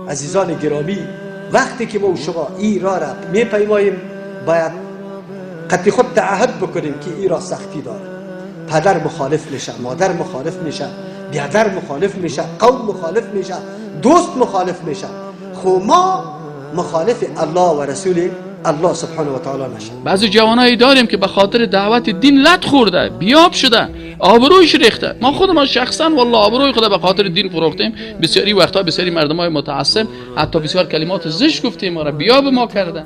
عزیزان گرامی، وقتی که ما و شما ای را را میپیماییم، باید قطعی خود تعهد بکنیم که ای را سختی داره. پدر مخالف میشه، مادر مخالف میشه، بیادر مخالف میشه، قوم مخالف میشه، دوست مخالف میشه. خو ما مخالف الله و رسول الله سبحانه و تعالی نشه. بعضی جوانایی داریم که به خاطر دعوت دین لط خورده، بیاب شده، آبرویش ریخته. ما خودمان شخصا والله آبروی خود به خاطر دین فروختیم. بسیاری وقتها بسیاری مردمای متعصب حتی بسیار کلمات زشت گفتیم، ما را بیاب ما کرده.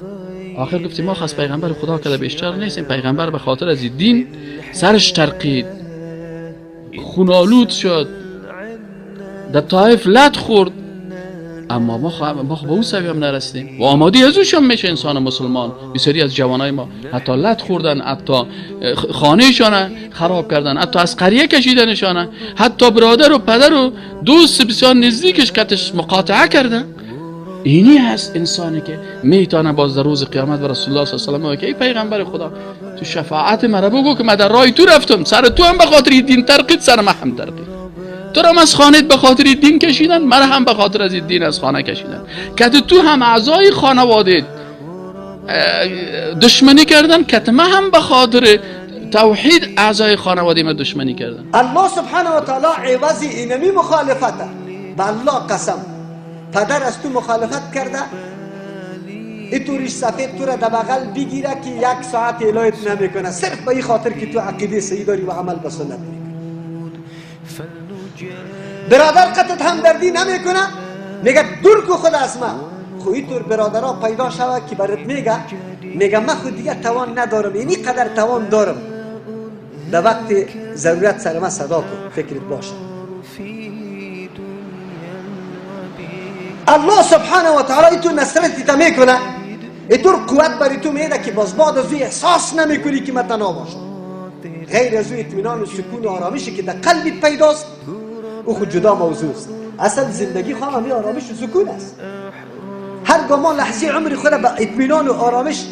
آخر گفتیم ما خاص پیغمبر خدا کده بیشتر نیستیم. پیغمبر به خاطر از دین سرش ترقید، خونالود شد، در طائف لط خورد، اما ما به اون سوی هم نرسیدیم و آماده از اوش هم میشه انسان مسلمان. بسیاری از جوانای ما حتی لط خوردن، حتی خانهشان خراب کردن، حتی از قریه کشیدنشان، حتی برادر و پدر و دوست بسیار نزدیکش کتش مقاطعه کردن. اینی هست انسانی که میتونه باز در روز قیامت به رسول الله صلی الله علیه و آله که ای پیغمبر خدا، تو شفاعت مرا بگو که من در راه تو رفتم، سر تو هم به خاطر دین ترقید، سر من هم ترقید، تو را از خانه به خاطر دین کشیدن، مرا هم به خاطر از دین از خانه کشیدن، که تو هم اعضای خانواده دشمنی کردن، که من هم به خاطر توحید اعضای خانواده ما دشمنی کردن. الله سبحانه و تعالی عوض اینمی مخالفته. به الله قسم، پدر از تو مخالفت کرده، اینطوریش سفید تو را در بغل بگیره که یک ساعت الهیت نمیکنه، صرف به این خاطر که تو عقیده صحیح داری و عمل به سنت میکنی. برادر قطعت همدردی نمیکنه، میگه دور کو خود از من. خو اینطور برادرها پیدا شوه که برات میگه من خود دیگه توان ندارم، اینی قدر توان دارم، در وقت ضرورت سر من صدا کن، فکرت باشه. الله سبحانه و تعالی تو نصرت تا میکنه، اینطور قوت برای تو میده که باز بعد از احساس نمیکنی که من تنها باشم. غیر از او اطمینان و سکون و آرامشی که در قلبت پیداست، او خود جدا موضوع است. اصل زندگی خواهم همین آرامش و سکون است. هرگاه ما لحظه عمر خود به اطمینان و آرامش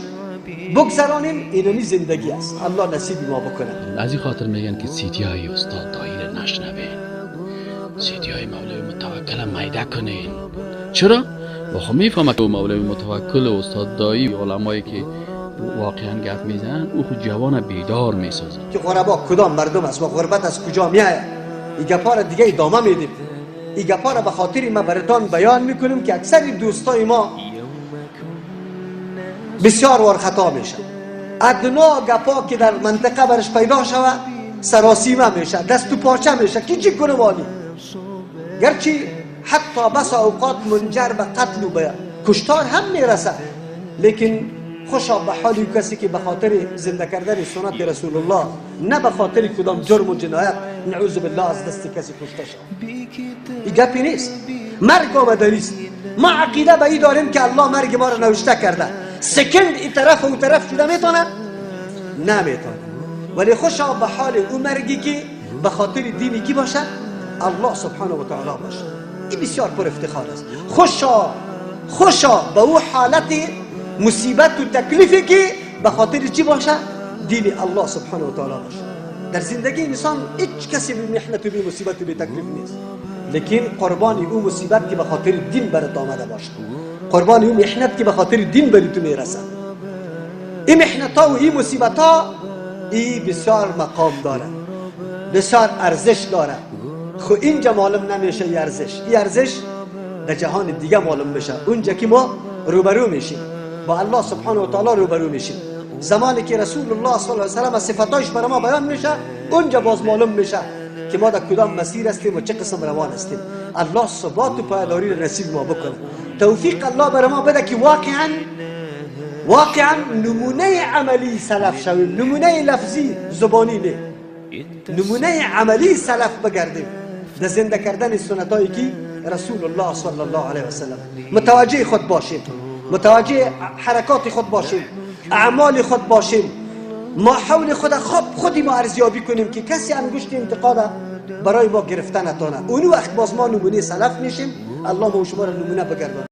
بگذرانیم، اینمی زندگی است. الله نصیب ما بکنه. از این خاطر میگن که سیدی های استاد دایی را نشنوین، سیدی های مولوی متوکل میده کنین. چرا؟ خب میفهمه که مولوی متوکل و استاد دایی علمایی که واقعا گپ میزنن، او خود جوان بیدار میسازن که غربا کدام مردم است و غربت از کجا میآید. این گپا را دیگه ادامه میدیم. این گپا را به خاطر ما براتان بیان میکنیم که اکثر دوستای ما بسیار وار خطا میشه. ادنا گپا که در منطقه برش پیدا شوه، سراسیمه میشه، دست و پاچه میشه که چی کنه والی. گرچه حتی بس اوقات منجر به قتل و به کشتار هم میرسه، لیکن خوشا به حال کسی که به خاطر زنده کردن سنت رسول الله، نه به خاطر کدام جرم و جنایت، نعوذ بالله، از دست کسی کشته شد. این گپی نیست. مرگ آمده نیست. ما عقیده به این داریم که الله مرگ ما را نوشته کرده. سکند این طرف و اون طرف شده میتونه؟ نمیتونه. ولی خوشا به حال او مرگی که به خاطر دینی کی باشه؟ الله سبحانه و تعالی باشه. این بسیار پر افتخار است. خوشا خوشا به او حالت مصیبت و تکلیفی که به خاطر چی باشه؟ دین الله سبحانه و تعالی باشه. در زندگی انسان هیچ کسی به محنت و به مصیبت و به تکلیف نیست، لیکن قربانی او مصیبت که به خاطر دین برات آمده باشه، قربانی او محنت که به خاطر دین بری تو میرسه. این محنت ها و این مصیبت ها این بسیار مقام داره، بسیار ارزش داره. خو اینجا معلوم نمیشه این ارزش، این ارزش در جهان دیگه معلوم میشه، اونجا که ما روبرو میشیم با الله سبحانه و تعالی روبرو میشیم. زمانی که رسول الله صلی الله علیه و سلم صفاتش برای ما بیان میشه، اونجا باز معلوم میشه که ما در کدام مسیر هستیم و چه قسم روان هستیم. الله ثبات و پایداری را نصیب ما بکنه. توفیق الله برای ما بده که واقعا نمونه عملی سلف شویم، نمونه لفظی زبانی نه، نمونه عملی سلف بگردیم در زنده کردن سنتایی که رسول الله صلی الله علیه و سلم. متوجه خود باشیم، متوجه حرکات خود باشیم، اعمال خود باشیم، ما حول خود خودی ما ارزیابی کنیم که کسی انگشت انتقاد برای ما گرفته نتانه. اون وقت باز ما نمونه سلف میشیم. الله ما شما را نمونه بگردانه.